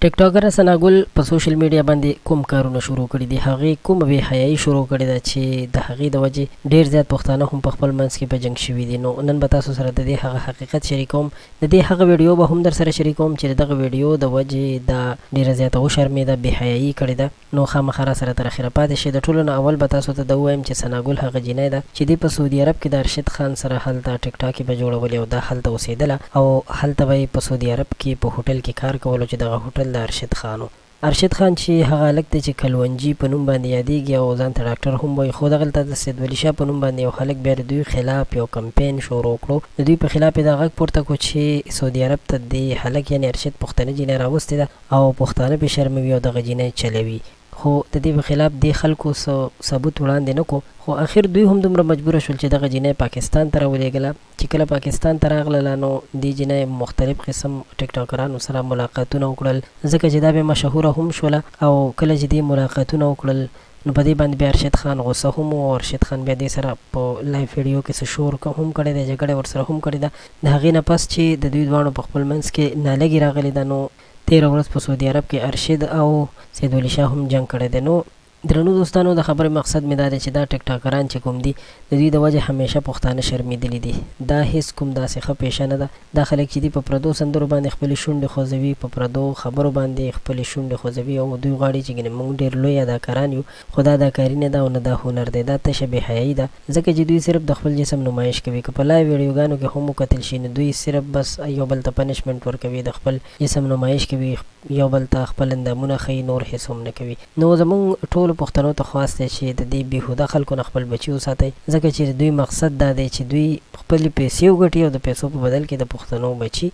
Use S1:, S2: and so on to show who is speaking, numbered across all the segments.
S1: ټیک ټاکره ثنا ګل په سوشل میډیا باندې کوم کارونه شروع کړي دي، هغې کومه بې حیايي شروع کړې ده چې د هغې د وجې ډېر زیات پښتانه هم په خپل منځ کې په جنګ شوي دي. نو نن به تاسو سره د دې هغه حقیقت شریکوم، د دې هغه ویډیو به هم درسره شریکوم چې د دغه ویډیو د وجې دا ډېره زیاته وشرمېده، بې حیايي یې کړې ده. نو خامخا راسره تر اخره پاتې شئ. د ټولو نه اول به تاسو ته دا ووایم چې ثنا ګل هغه جینۍ ده چې دې په سعودي عرب کې د ارشد خان سره هلته ټک ټاکې به جوړولې او دا هلته اوسېدله او هلته به یې په سعودي عرب کې په هوټل کې کار کولو چې دغه هوټل د ارشد خان و. ارشد خان چې هغه هلک دی چې کلونجي په نوم باندې یادېږي او ځان ته ډاکټر هم وایي خو دغلته د سید ولي شاه په نوم باندې یو هلک بیا د دوی خلاف یو کمپین شروع کړو، د دوی په خلاف یې دا غږ پورته کړو چې سعودي عرب ته دې هلک یعنې ارشد پښتنه جینۍ راوستې ده او پښتانه پې شرموي او دغه جینۍ چلوي خو د دې په خلاف دې خلکو څه ثبوت وړاندې نه کو خو اخر دوی هم دومره مجبوره شول چې دغه جینۍ پاکستان ته راولېږله چې کله پاکستان ته راغلله نو دې جینۍ مختلف قسم ټیک ټاکرانو سره ملاقاتونه وکړل ځکه چې دا بیا مشهوره هم شوله او کله چې دې ملاقاتونه وکړل نو په دې باندې بیا ارشد خان غوسه هم و او ارشد خان بیا دې سره په لایف ویډیو کې څه شور هم کړی دی، جګړه یې ورسره هم کړې ده. د هغې نه پس چې د دوی دواړو په خپل منځ کې نالګي راغلې ده نو تېره ورځ په سعودي عرب کې ارشد او سید ولي شاه هم جنګ کړی دی. نو درنو دوستانو د خبرې مقصد مې دا دی چې دا ټک ټاکران چې کوم دي د دوی د وجې همېشه پښتانه شرمېدلي دي. دا هېڅ کوم داسې ښه پېشه نه ده. دا خلک چې دي په پردو سندرو باندې خپلې شونډې خوځوي، په پردو خبرو باندې خپلې شونډې خوځوي او دوی غواړي چې ګنې موږ ډېر لوی اداکاران یو، خو دا اداکاري نه ده او نه دا هنر دی، دا تشه بې حیايي ده، ځکه چې دوی صرف د خپل جسم نمایش کوي، که په لایو ویډیوګانو کې هم وکتل شي نو دوی صرف بس یو بل ته پنشمنټ ورکوي، د خپل جسم نمایش کوي، یو بل ته خپل اندامونه ښيي، نور هېڅ هم نه کوي. نو زموږ ټولو پښتنو ته خواست دی چې د دې بیهوده خلکو نه خپل بچي وساتئ ځکه چې د دوی مقصد دا دی چې دوی خپلې پیسې وګټي او د پیسو په بدل کې د پښتنو بچي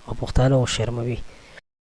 S1: او پښتانه وشرموي.